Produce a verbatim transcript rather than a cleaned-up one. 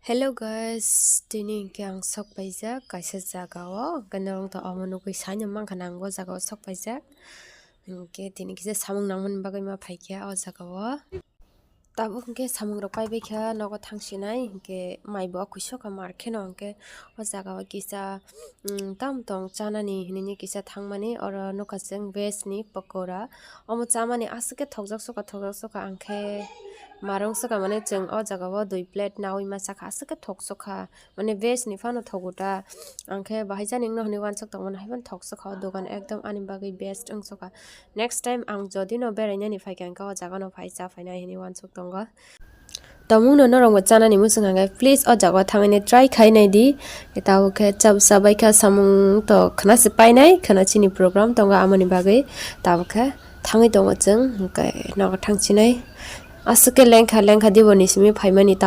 Hello guys, tini hwnkhe ang sok paijak kaisa jagao, hwnkhe norok to omo nugwi saino mankha na ang o jagao sok paijak. Hwnkhe tini kisa samung nangmani bagwi ma phaikha o jagao. Tabuk hwnkhe samung rok paibaikha nogo thangsinai, hwnkhe mai bo kuisokha mar kheno, hwnkhe o jagao kisa, mm, tam tong chanani hinwi kisa thangmani, oro nukha chwng veg ni pakora. Omo chamani aswk khe thokjak sokha, thokjak sokha, ang khe marung sokha, mane chwng o jagao dui plate naui ma chakha, aswk khe thok sokha, mane veg ni phano thogo ta, ang khe bahai jani wngno hinwi uansuk tongmani, hai phano thok sokha o dogan, ekdom ani bagwi best wng sokha. Next time ang jodi no berainani phaikha, ang khe o jaga no phai cha phainai hinwi uansuk tongo. Tongmung no norok bo chanani muchung hwnkhe, please o jaga o thangwi try khai nai di. Tabuk khe chap-, chabai kha samung to khwna se painai, khwna chini program tongo, amoni bagwi tabuk khe thangwi tongo chwng, hwnkhe nogo thangsinai. Aswk khe lengkha lengkha dibo ni simi phaimani.